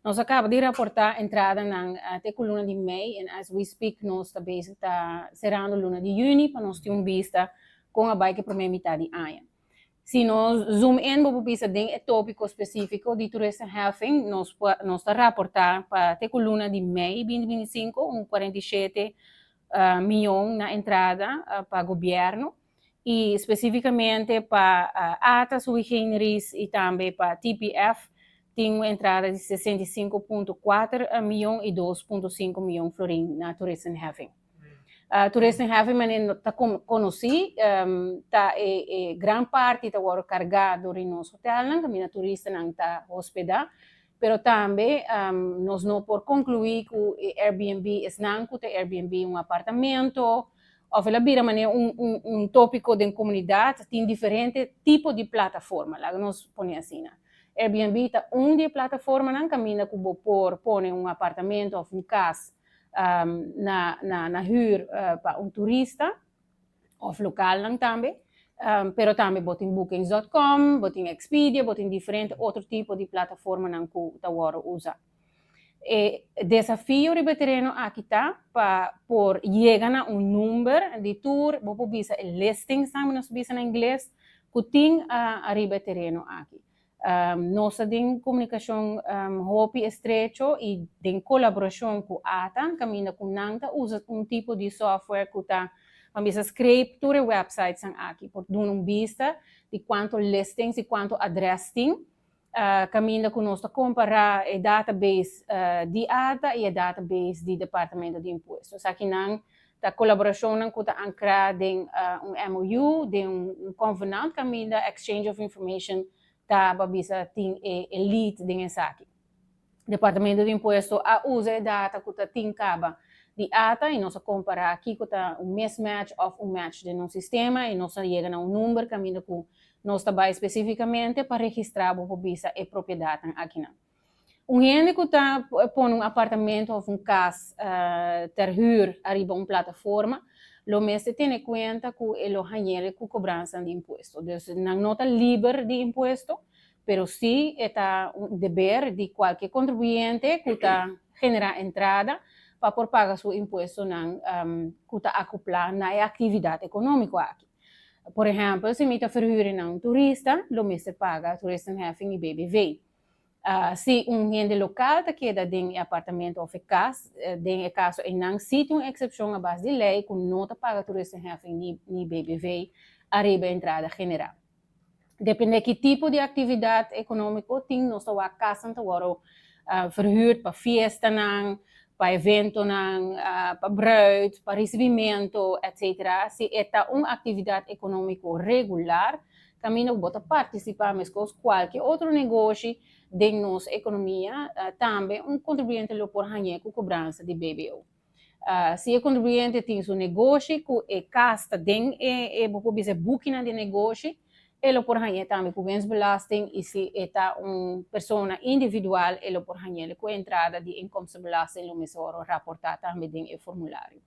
Nos a kaba di raportá entradanan te ku luna di mei en as we speak nos ta bezig ta serando luna di yüni pa nos tin un bista kon a bai ku e promé mitad di aña. Si nos zoom in bo por bisa den e tópiko spesífiko di toeristenheffing nos nos ta raportá pa te ku luna di mei 2025 un 47 mion na entrada pa gobièrnu i spesífikamente pa ATA sui generis i tambe pa TPF tin un entrada di 65,4 mion i 2,5 mion florin na toeristenheffing. Toeristenheffing manera ta konosí ta e gran parti ta wòrdu kargá dor di nos hotelnan kaminda turistanan ta hospedá, pero tambe nos no por konkluí ku e Airbnb esnan ku ta Airbnb un apartamento òf el a bira manera un tópiko den komunidat. Tin diferente tipo di plataforma, laga nos pone asina. Airbnb ta un di e plataformanan kaminda ku bo por pone un apartamento òf un kas na hür pa un turista òf lokalnan tambe, pero tambe bo tin Bookings.com, bo tin Expedia, bo tin diferente otro tipo di plataformanan ku ta wòrdu usa. E desafio riba e tereno aki ta pa por yega na un number di tur, bo por bisa e listings tambe nos ta bisa na ingles, ku tin ariba e tereno aki. Nos ta den komunikashon hopi estrecho i den kolaborashon ku ATA, kaminda ku nan ta usa un tipo di software ku ta, ban bisa, scrape tur e websitesnan aki, por duna un bista di kuantu listings i kuantu adrès tin, kaminda ku nos ta kompará e database di ATA i e database di Departamento di Impuesto. Esakinan ta kolaborashonnan ku ta ankrá den un MOU, den un convenant kaminda exchange of information ta, ban bisa, tin e lead den esaki. Departamento di Impuesto a usa e data ku ta tin kaba di ATA i nos a kompará kiko ta un mismatch òf un match den nos sistema i nos a yega na un number kaminda ku nos ta bai spesífikamente pa registrá, bo por bisa, e propiedatnan akinan. Un hende ku ta pone un apartamento òf un kas ter huur ariba un plataforma lo mester tene kuenta ku e lo hañ'é ku kobransa di impuesto. Dus nan no ta liber di impuesto, pero sí e ta un deber di kualke kontribuyente ku ta generá entrada pa por paga su impuestonan ku ta akoplá na e aktividat ekonómiko aki. Por ehèmpel, si mi ta verhuur na un turista, lo mester paga toeristenheffing i BBV. Si un hende lokal ta keda den e apartamento òf e kas, den e kaso einan sí tin un eksepshon a base di lei ku no ta paga toeristenheffing ni BBV ariba e entrada generá. Depende ki tipo di aktividat ekonómiko tin, nos ta wak kasnan ta wòrdu verhuurd pa fiestanan, pa eventonan, pa bruid, pa risibimentu, etcetera. Si e ta un aktividat ekonómiko regular, kaminda ku bo ta partisipá meskos kualke otro negoshi den nos ekonomia, tambe un kontribuyente lo por hañ'é ku kobransa di BBO. Si e kontribuyente tin su negoshi ku e kas ta den e, bo por bisa, e bukinan di negoshi, e lo por hañ'é tambe ku winstbelasting i si e ta un persona individual e lo por hañ'é ku entrada di inkomstenbelasting, lo mester wòrdu raportá tambe den e formulario.